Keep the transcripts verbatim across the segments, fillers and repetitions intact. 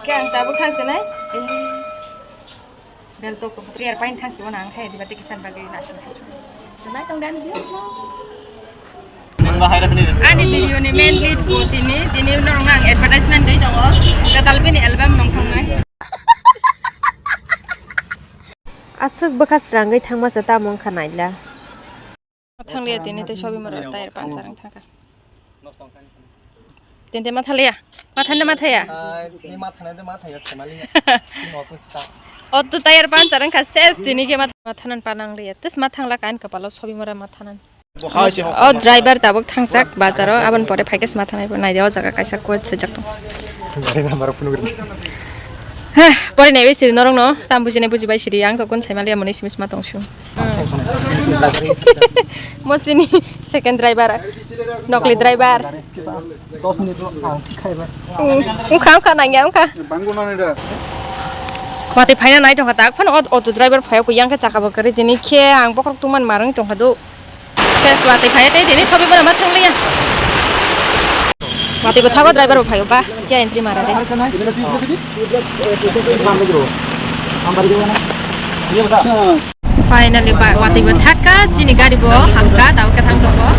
Khe ang tabuk thangsinai. Bel tok tok prayer pain thangsi wana ang khe diba tiki san bagwi nasin khai. Sinai tong dan dia. Ani video ni main lead bo tini, tini norok ang advertisement dei tongo. Gatal bini album nong thangnai. Aswk bwkha srangwi thangma sa tamo wngkha naila. Thanglia tini tei sobi mora tayar panchar wng thangkha. Tinte mathalia. Mathande mathaya. Ni mathana de mathaya samali. Sino to sa. O to tayar panchar wngkha ses tini ke mathanan panang lia. Tes mathangla kan kapalo sobi mora mathanan. O driver tabuk thangjak bazaro, aboni pore phaikhe sma thangnai bo naidi o jaga kaisa coach sejak tong. Gari number phone gari. Heh, pore naibai siri norokno, tam bujinai bujibai siri, ang to kun saimaliya moni simi sma tongsu. Mosini second driver, nokli driver. Dos minute ang thik khaiba. Wngkha wngkha nangya wngkha. Banggo nani da. Mati phaina nai tongkha tak phano auto driver phayo kuyang khe chaka bo kwrwi tini khe ang bokhorok tungman marwng tongkha do. Ses watwi phaiya tei tini sobi bono ma thang liya. Watwi bwthago driver bo phaio ba khe entry mara de. Finally ba watwi bwthaka chini gari bo hamka tabuk khe thang tongo.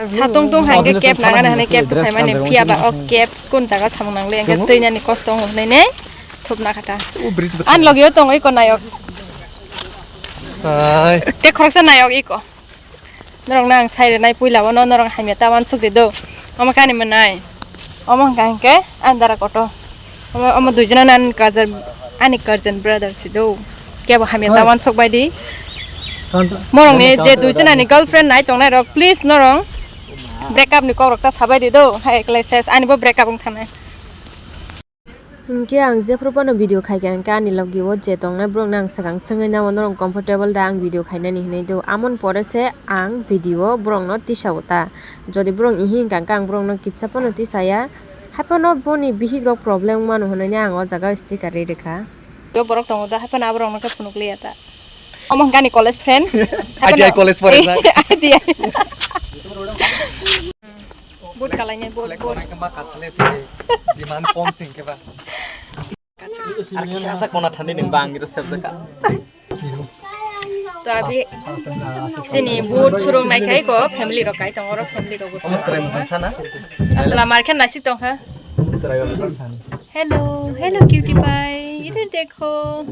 Satong tong hai khe cab nangani hwnwi cab to phaimani phiya ba o cab kun jaga samung nang le hwnkhe twi nani kosto wngo hwnwi ne thupna kha ta. Ani logi o tongo iko nayok. Hai. Te khoroksa nayok iko. Norok nang sai rwnai puila o no norok hamya ta wansuk de do. Omo kani mwnai. Omo hwnkha hwnkhe ani dara koto. Omo, omo duijona ani cousin, ani cousin brother si do. Kebo hamya ta wansuk bai di. Morok ni je duijona ni girlfriend nai tongnai rok please norok break up ni kok rok ta sabai di do. Hai eklai ses ani bo break up wng thanai. Hinkhe ang jephru phano video khaikha hinkhe ani logi o je tongnai borokno ang swkang swngwi nabo norok comfortable da ang video khainani hinwi do. Amoni pore se ang video borokno tisao ta. Jodi borok ihi hinkha hinkhe ang borokno kitsa phano tisaya. Haiphano boni bihik rok problem wngmano hinwi ang o jaga o sticker ri rwkha. Yo borok tongo da haiphano aborokno khe phunuk liya ta. Omo hinkhe ani college friend. I T I college pore jak. I T I. Boat kalainai, boat, boat. Demand kom sing ke ba. Ar kisa asa kona thani nung bang gitu sep deka. To abi chini boat surung nai khai ko family rok kai tong oro family rok. Omo chwrai mosong sana. Asla market nasik tong kha. Chwrai mosong sana. Hello, hello cutie pie. Idhar dekho.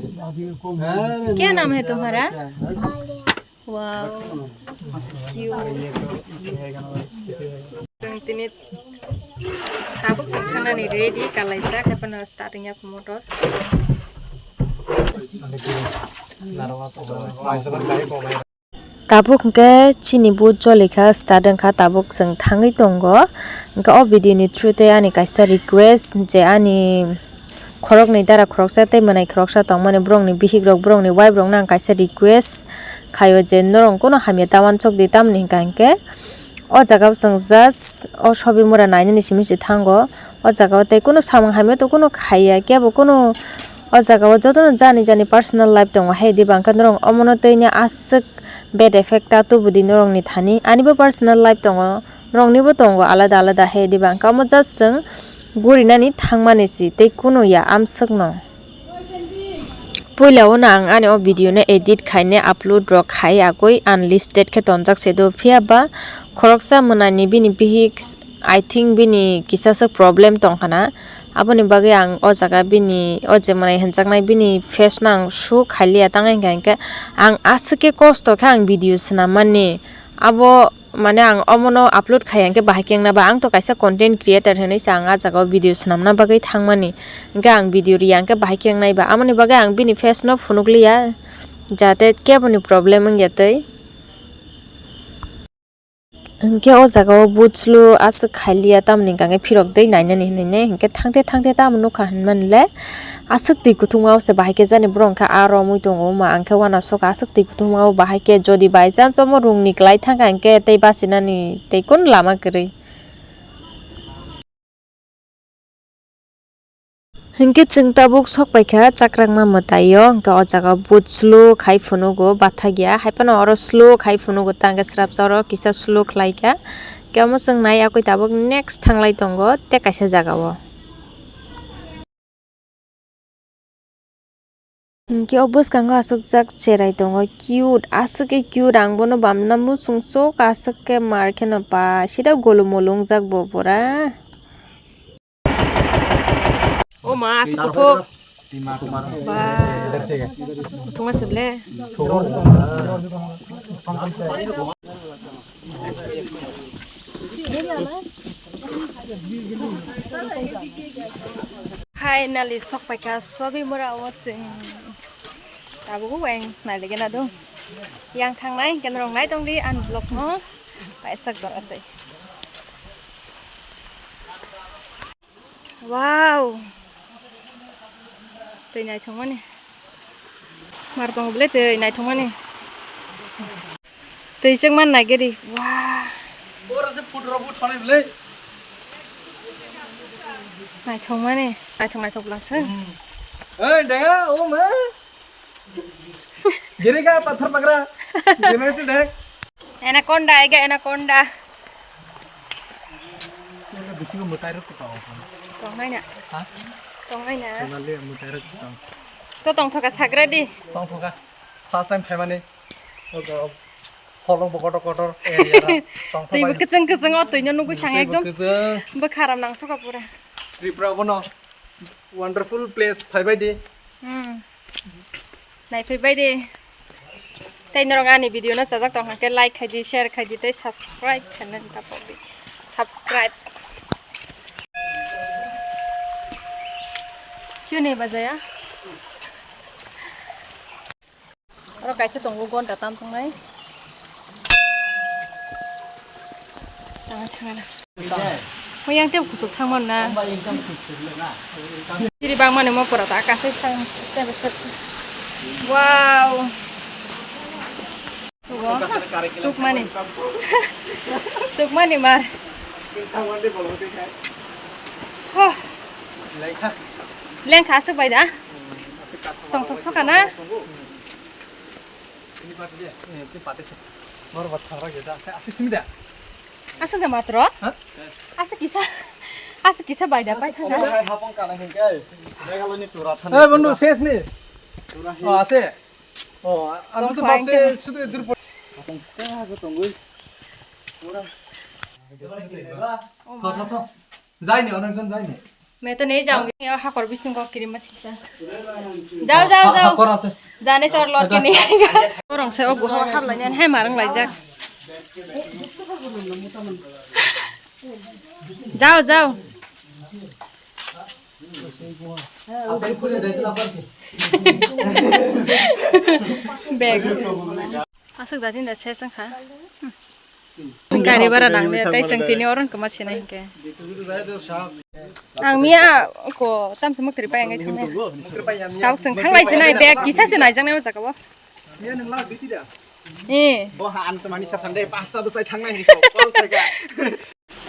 Kya naam hai tumhara? Wow. Cute. Tini tabuk sing thangnani ready kalaijak, haipano starting yak motor. Tabuk hwnkhe chini boat jolikha, start wngkha, tabuk chwng thangwi tongo. Hwnkhe o video ni through tei ani kaisa request je ani khoroknwi dara khoroksa tei mwnai khoroksa tongmani borokni bihikrok, borokni wife rokno ang kaisa request khaio je norok kono hamya ta wansok di, tamni hwnkha hinkhe o jaga o chwng just o shopping mora nainani simi se thango. O jaga o tei kono samung hamya to kono khaiya, kebo kono o jaga o jotono jani jani personal life tongo, hai diba hwnkhe norok omono tei aswk bad effect ta tubudi norokni thani, anibo personal life tongo, noroknibo tongo alada alada, hai diba hwnkhe omo just chwng gurinani thangmani si tei kunu ya amswkno. Puila o no ang ani o video no edit khainai upload rok khai agoi unlisted khe tonjak se do, phiya ba khoroksa mwnani bini bihik, I think bini kisa swk problem tong khana, aboni bagwi ang o jaga bini o je mwnai hwnjaknai bini face no ang show khailiya, tang hinkha hinkhe ang aswk khe kosto khe ang video swnammani abo. Mane ang omono upload khai hwnkhe bahai khe wngna ba, ang to kaisa content creator hinwi se ang ah jaga o video swnamna bagwi thangmani, hwnkhe ang video riya hwnkhe bahai khe wngnai ba, amoni bagwi ang bini face no phunuk liya, jate keboni problem wngya tei. Hwnkhe o jaga o boat slow aswk khai liya, tamoni hwnkhe phirok tei nainani hinwi ne, hwnkhe thangte thangte tamo nukha hinmani le. Aswk twi kuthukma o se bahai khe jani borok hwnkhe aro romwi tongo, ma ang khe uanasoka aswk twi kuthukma o bahai khe jodi by chance omo rungni kwlai thangkha hinkhe tei bachinani tei kun lama kwrwi. Hinkhe chwng tabuk sok paikha chakrakma mwtaio, hwnkhe o jaga boat slow khai phunugo, bathakya haiphano oro slow khai phunugo, tangkhe srapsa oro kisa slow khlaikha. Omo chwng nai yakwi tabuk next thanglai tongo tei kaisa jagao. Hinkhe o bwskango achukjak cherai tongo, cute, aswk khe cute, ang bono bamna muchung chuk, aswk khe mar kheno ba, sida golo molo wngjak bo pura. O ma, aswk kuthuk. Ba, kuthukma se ble. Finally, sok paikha Sobimura o chwng. Tabuk ang nailigena do. Yang thangnai, hwnkhe norok nai tongdi ani vlog no. Paisa jora tei. Wow. Tei naithokmani. Mar tongo bwle tei naithokmani. Twi chwngma nai gari. Wah. Oro se photo rok bo thonai bwle. Naithokmani. Naithok naithok bwla se. Oi, dega, o ma. Giri ga pathar pagra. Giri se dek. Anaconda, aiga anaconda. Bisingo mwtai rok tong. Tongnai na. Ha? Tongnai na. Sonali mwtai rok tong. To tongthoka sagra di. Tongthoka. First time phaimani. Ogo, holong bo kotor kotor area rok tongthok. Twibo bai. Kwchwng kwchwng o twino nugwi sang. Twibo ekdom kwchwng. Bwkharam nangsoka pura. Tripura bono wonderful place phaibai di. Hmm. Naiphaibai di. Tei norok ani video no chajak tong khe like khai di, share khai di tei subscribe khaina ta pok di. Subscribe. Kyo ne bajaya? Oro kaisa tongo gonta tam tongnai. Tama thangana. Mo yang tei kuchuk thangmano na. Chiri bangmani mo pura ta kasai sang. Wow. Chukmani. Chukmani mar. Ho. Lengkha aswk bai da. Tongthok soka na. Aswk da matro? Ha? Aswk kisa. Aswk kisa bai da pai thana. Hey, bondhu, ses ni. Oh, ase. Oh, ang to bapse sudu dur por. Tho, tho, tho. Jaini, onekjon jaini. Me to nei jaungi, yo hakor bisingo kirima siksa. Jao, jao, jao. Hakor ase. Jane sor lor kini. Orang se ogu hawa hap lanya, hai marang laijak. Jao, jao. Bag. Aswk da din da ses wngkha. Gari bara nang le, tei chwng tini oron kwma sinai hinkhe. Ang miya ko tamsa mwkri pai ang thang. Tau chwng thang lai sinai bag kisa se naijaknai o jaga o. Eh. Bo ha ang to mani sa sande pasta bwsai thangnai hinwi so, call khaika.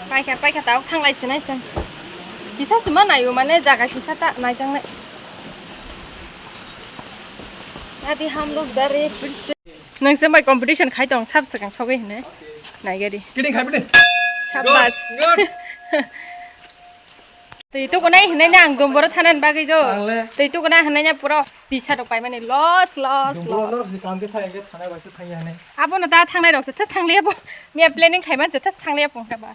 Paikha, paikha, tao thanglai sinai se. Kisa se ma naio, mane jaga kisa ta naijaknai. Adi ham log jare phir se. Nang se bai competition khai tong, sab sakang sogwi hine. Naigari. Kiting khai bini. Sabas. Good, good. Tei tukunai hinai na ang domboro thanani bagwi do. Ang le. Tei tukunai hinai na pura tisa rok paimani loss, loss, Domboro loss. Norok si kam khe sa, engke thanai bai se thangya hinai. Abo no da thangnai rok se thas thangliya bo. Miya planning khai man se thas thangliya pung kha ba.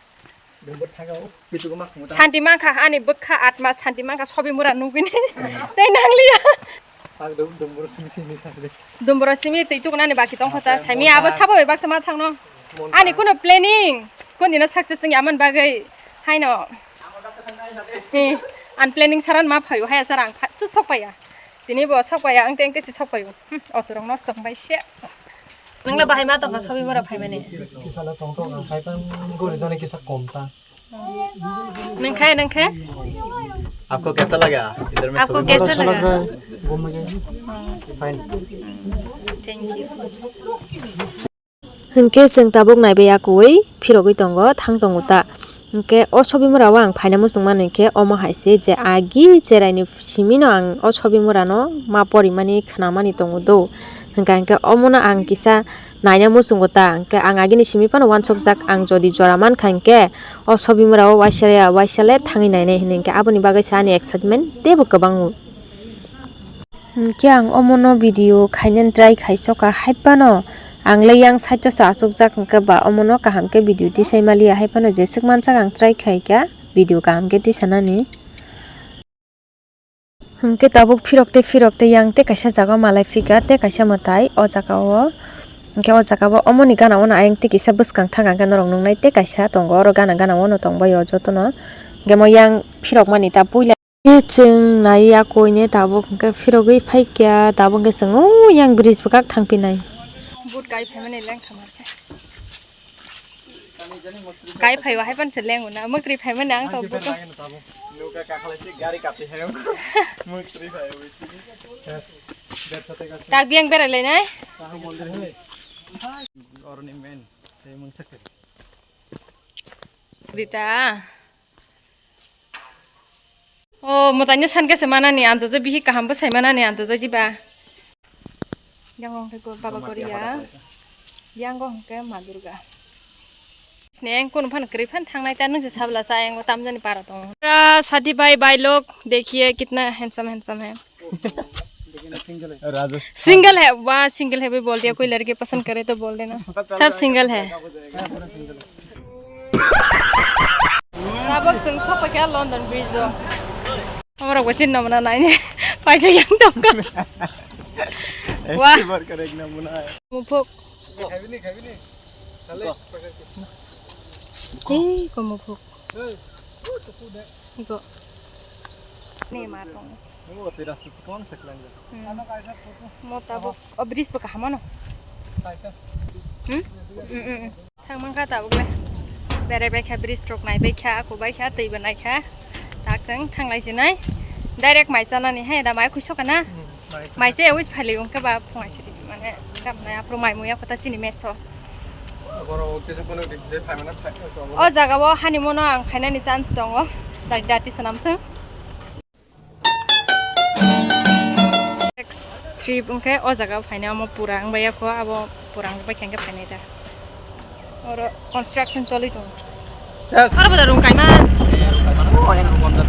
Domboro thangya o, bitu ko mak muta. Santi mankha, ani bwkha atma santi mankha, sobi mura nugwini. Tei nangliya. Ang dom-, domboro simi simi thas de. Domboro simi tei tukunani baki tongkha ta. Saimi abo sabo bai baksa ma thangno. Ani kuno planning, kun dino success wngya amani bagwi haino. Eh, an planning saran ma phaio, haya sara ang pha-, su sok paya. Tini bo sok paya, ang teng tesi sok payo. Hmm, otorok nosto wngbai ses. Nangla bahai ma tongkha sobi mura phaimani. Kisala tong tong ang phai pan gori jani kisa kom ta. Nang khai, nang khai? आपको कैसा लगा? इधर में आपको कैसा लगा? Fine. Thank you. Hinkhe chwng tabuk naibai yakuwi phirogwi tongo, thang tongo ta. Hinkhe o sobi mura o ang phaina muchung mano hinkhe omo hai se je agi cherai ni simi no ang o sobi mura no ma porimani khnamani tongo do. Hinkha hinkhe omo no ang kisa Naina muchungo ta, hwnkhe ang agini simi phano uansukjak, ang jodi jora mankha hwnkhe o sobimura o waisa ya, waisa le thangwi nainai hwnwi hwnkhe aboni bagwi se ani excitement teibo kwbang. Hwnkhe ang omono video khainani try khai soka, hai phano ang le yang side o se achukjak, hwnkhe ba omono kaham khe video tisai maliya, hai phano jeswk manjak ang try khaikha video kaham khe tisanani. Hwnkhe tabuk phirok tei phirok tei yang tei kaisa jaga malai phika tei kaisa mwtai o jaga o. Hwnkhe o jaga o omoni gana o ayang tei kisa bwskang thang ang khe norok nuknai tei kaisa tongo, oro gana gana o tongbai o jotono. Hwnkhe mo yang phirok mani ta puila. Tei chwng nai ya koine tabuk hwnkhe phirogwi phaikya, tabuk hwnkhe chwng o yang bridge bwkhak thangpinai. Boat kai phaimani lengtham khe. Kai phaiwa hai pan se lengo na, mwtri phaimani ang to boat. Nokha kakhalai se gari kapti hai. Mwtri phai. Yes. Tak biang berai lainai. Tahu mondir hai. Oroni main. Tei mungsa khe. Rita. O, mwtaino san khe se manani, ang to je bihik kaham bwsai manani, ang to je diba. Yang hwnkhe go-, Baba Goria. Yang hwnkhe Ma Durga. Sini ang kunu phano kwrwi phano thangnai ta, nwng se sabla sa, yang tamjani para tongo. Pura sadi bhai, bhai log, dekhiye kitna handsome, handsome hai. Single hai, wah, single hai bhi bol diya, koi ladki pasand kare to bol dena. Sab single hai. Tabuk chwng sokphaikha London Bridge o. Omorok bo chinna mona naini. Paisa yang tongkha. Wah. Muphuk. Ei, ko muphuk. Iko. Ni ma tong. Hmm. Mo tabuk o bridge bo kaham ano. Hmm? Hmm, hmm, hmm. Thang mankha tabuk le. Berai baikha, bridge rok nai baikha, aku baikha, twi bo naikha. Tak chwng thanglai sinai. Direct mai chanani hai, da mai khuiso kana. Hmm, mai khuiso. Mai se wis phali wngkha ba phungai sidi mane. Kamnai aphuru mai muya kota sini meso. Borok kisa kono je phaimana phai. O jaga o hani mono ang phainani chance tongo. Dati sanam thung. Next trip wngkhe o jaga o phaina omo pura wngbai yakho, abo pura wngbai khe phainai da. Oro construction choli tongo. Yes. Aro bo da rung kaima. Oh, yang rung wonder.